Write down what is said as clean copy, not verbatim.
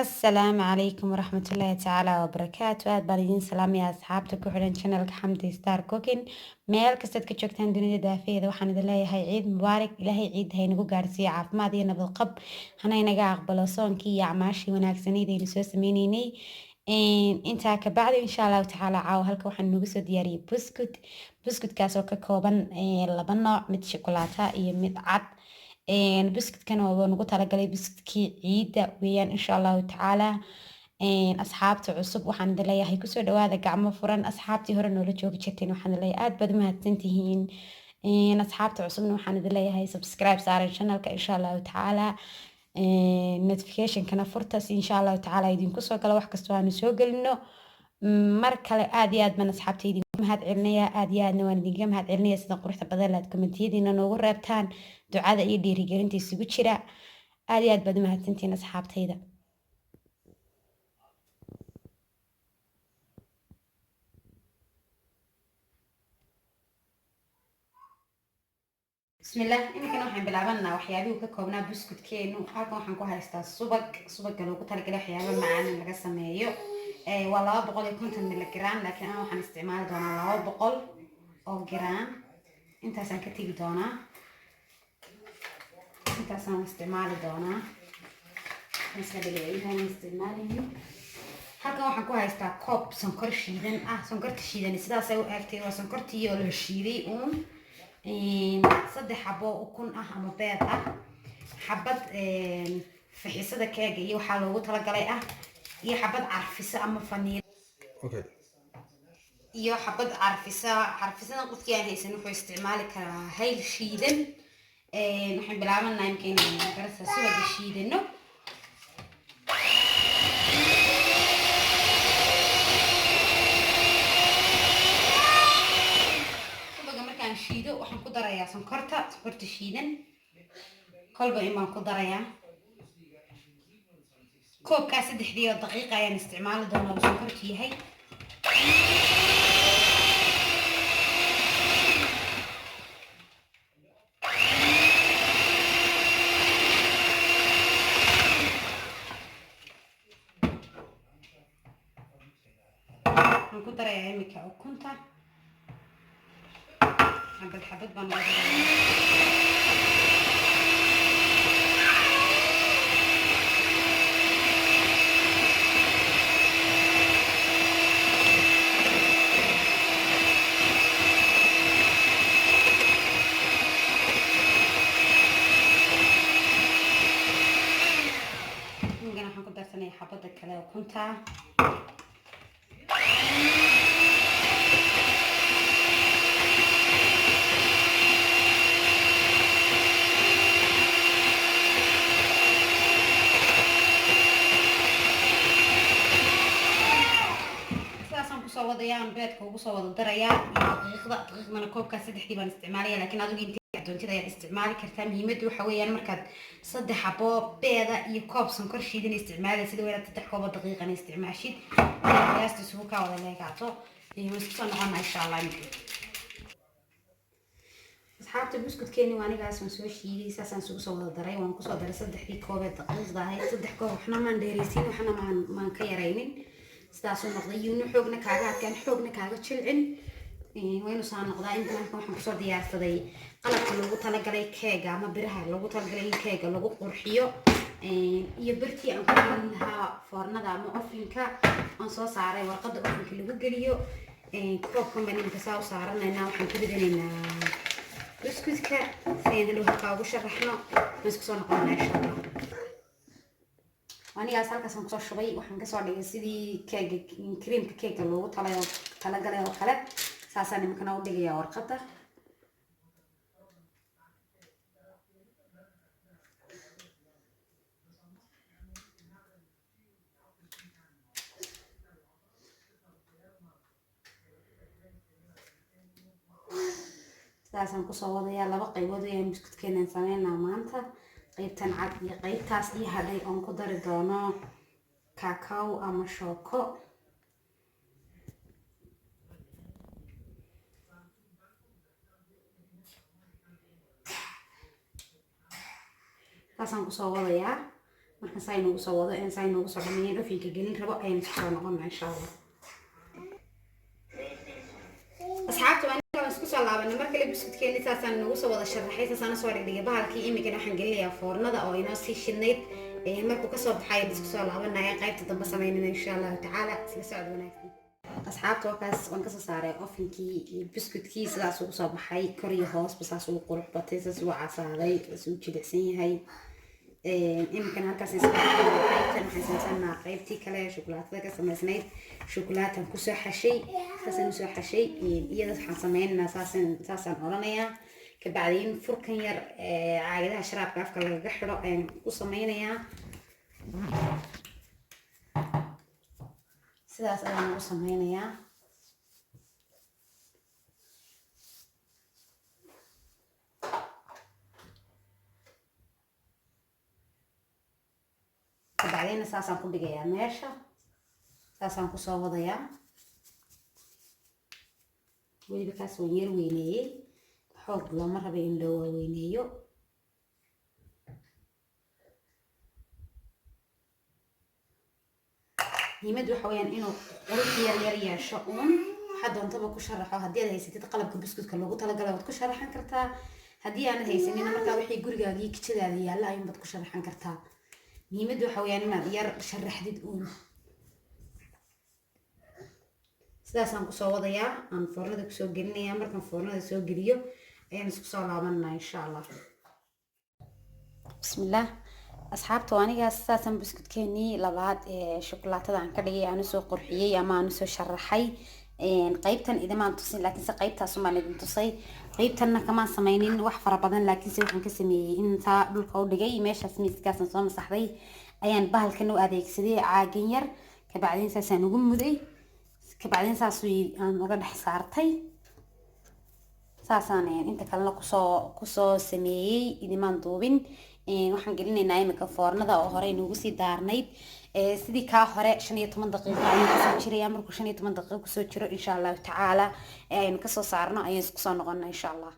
Asalaamu calaykum waraxmatullaahi tacaala wabarakaatu. Aad baan idiin salaamaya asxaabta ku xidhan channelka Xamdi Star Cooking, meel kastaad ka joogtaan dunida daafeeda. Waxaan idin leeyahay ciid mubaarak. Ilaahay ciid ha inagu gaarsiiyo caafimaad iyo nabad qab, hana inaga aqbalo soonkii iyo acmaashii wanaagsanayd aynu soo sameyneynay. Intaa kabacdi, insha Allahu tacaala, caawa halka waxaan noogu soo diyaariyey buskut. Buskutkaas oo ka kooban laba nooc, mid shukulaato iyo mid cad. Buskutkan waa nagu talagalay buskudkii ciidda weeyaan, insha Allahu tacaala. Asxaabta cusub waxaan idin leeyahay kusoo dhawaada gacmo furan. Asxaabtii hore noola joogi jirteen waxaan idin leeyahay aad baad umahadsantihiin. Asxaabta cusubna waxaan idin leeyahay subscribe saaran channelka, insha Allahu tacaala, notificationkana furta si insha Allahu tacaala idinku soo galo wax kastoo aanu soo gelino. Mar kale aad iyo aad baan asxaabta idinku mahad celinaya, aad iyo aadna waan idinkaga mahad celinaya sida quruxda badan aad commentiyadiina noogu reebtaan, ducada iyo dhiirigelinta isugu jira. Aad iyo aad baad umahadsantihiin asxaabtayda. Bismillah, iminkana waxaan bilaabanaa waxyaabihii ka koobnaa buskudkeenu. Halkan waxaan ku haystaa subag, subaga loogu talagalay waxyaaba macaan in laga sameeyo. Waa 250 miligram, laakiin ana waxaan isticmaali doonaa 200 oo gram. Intaasaan ka tegi doonaa, intaasaan isticmaali doonaa, iska dhigaya intaan isticmaalaynin. Halkan waxaan ku haystaa koob sonkor shiidan ah. Sonkorta shiidan sidaasay u eegtay, waa sonkortii oo la shiiday uun. Saddex xabo ukun ah ama beed ah, xabad fixisada keega iyo waxaa loogu talagalay ah, iyo xabad carfiso ama faniil iyo xabad carfisa. Carfisadan qofkii aan haysan wuxuu isticmaali karaa hayl shiidan. Waxaan bilaabanaa imka inaan garasa subaga shiidano. Subaga markaan shiido waxaan ku darayaa sonkorta, sonkorta shiidan kolba in baan ku darayaa. Koobkaa saddexdii oo daqiiqa ayaan isticmaali doonaa uu sonkortu yahay. Waxaan ku darayaa imika ukunta, xabad xabad baan ugu darayaa. Iminkana waxaan ku darsanaya xabadda kale ukunta. Sidaasaan kusoo wadayaan, beedka ugu soo wada darayaa iyo daqiiqda. Daqiiqdana koobkaa saddexdii baan isticmaalaya, laakiin adigu intii doontida ayaad isticmaali kartaa. Muhiimaddu waxa weeyaan markaad saddex xabo beeda iyo koob sonkor shiidan isticmaalaya, sida weelaad saddex koob oo daqiiqana isticmaashid, qiyaasta isugu kaa wada leegaato. Waan isku soo noqonaa insha Allah. Iminka asxaabta, buskudkeeni waa anigaas waan soo shiiday, saasaan isugu soo wada daray. Waan kusoo daray saddexdii koob ee daqiiqda ahayd, saddex koob, waxna maan dheeraysiin, waxna maan ka yaraynin. Sidaasuu noqday, yuuna xoogna kaaga adkaan, xoogna kaaga jilcin, waa inuu saa noqdaa. Inta halkan waxaan kusoo diyaarsaday qalabka loogu talagalay keega ama biraha loogu talagalay in keega lagu qurxiyo, iyo birtii aan ku gelin lahaa foornada ama ovenka aan soo saaray, warqadda ovenka lagu geliyo. Koobkan baan iminka saa u saaranaynaa. Waxaan ku ridanaynaa buskudka si ayaan hadhow halkaa ugu sharaxno. Waan isku soo noqonaa insha Allah. Anigaas halkaasaan kusoo shubay, waxaan kasoo dhigay sidii keega, creamka keega loogu talagalay oo kale. Saasaan iminkana u dhigayaa warqadda. Sidaasaan kusoo wadayaa. Laba qaybood ayaan buskudkeenan sameynaa maanta, qaybtan cad iyo qaybtaas iyo hadhay oon ku dari doono kakao ama shooko. Saasaan kusoo wadayaa. Marka saa inoogu soo wado, saa inoogu soo dhameeyeen, ovenka gelin rabo, ayaan isku soo noqonaa, insha Allah. Asxaabta, waan isku soo laabanay mar kale. Buskudkeeni saasaan noogu soo wada sharaxay, saasaan soo dhigdhigay bahalkii. Imikana waxaan gelinayaa foornada oo inoo sii shidnayd. Markuu kasoo baxay isku soo laabanaya, qaybta dambe sameynana, insha Allahu tacaala. Isla socod wanaagsan, asxaabta. Wakaas waan kasoo saaray ovenkii iyo buskudkii. Sidaas ugu soo baxay, kor iyo hoosba saas ugu qurux batay, saas ugu casaaday, saas ugu jilicsan yahay. Iminkana halkaas qaybtan waxaan sameysanaa qaybtii kale ee shukulaatada ka samaysnayd. Shukulaatan kusoo xashay, saasaan usoo xashay. Iyada waxaan sameynaynaa saasaan odhanayaa. Kabacdiin furkan yar, caagadaha sharaabka afka lagaga xidho, ayaan ku sameynayaa. Sidaas ayaan ugu sameynayaa. Kabacdiina saasaan ku dhigayaa meesha, saasaan kusoo wadayaa. Weliba kaas waan yar weyneeyey, xoog looma raba in loo waaweyneeyo. Muhiimaddu waxa weeyaan inuu qurux yar yar yeesho uun. Waxaa doontaba ku sharaxo. Haddii aad haysatid qalabka buskudka loogu talagalay, waad ku sharaxan kartaa. Haddii aanad haysanina, markaa wixii gurigaagii kijadaada yaalla ayuunbaad ku sharaxan kartaa. Muhiimaddu waxa weeyaan inaad yar sharaxdid uun. Sidaasaan kusoo wadayaa, aan foornada kusoo gelinayaa. Markaan foornada soo geliyo ayaan isku soo laabananaa, insha Allah. Bismillaah, asxaabta. Anigaas saasaan buskudkeenii labaad ee shukulaatada aan ka dhigay, aan usoo qurxiyey ama aan usoo sharaxay. Qaybtan idimaan tusin, laakiinse qaybtaasumaan idin tusay. Qaybtanna kamaan sameynin wax fara badan, laakiinse waxaan ka sameeyey intaa dhulka u dhigay meeshaas, miiskaasaan soo masaxday, ayaan bahalkan u adeegsaday, caagan yar. Kabacdin saasaan ugu muday, kabacdin saas aan uga dhex saartay. Saasaan inta kalena kusoo sameeyey, idimaan duubin. Waxaan gelinaynaa imika foornada oo hore inoogu sii daarnayd. Sidii kaa hore 15 daqiiqo ayaan kusoo jiraya. Markuu 15 daqiiqo kusoo jiro, insha Allahu tacaala, ee aynu kasoo saarno, ayaan isku soo noqona, insha Allah.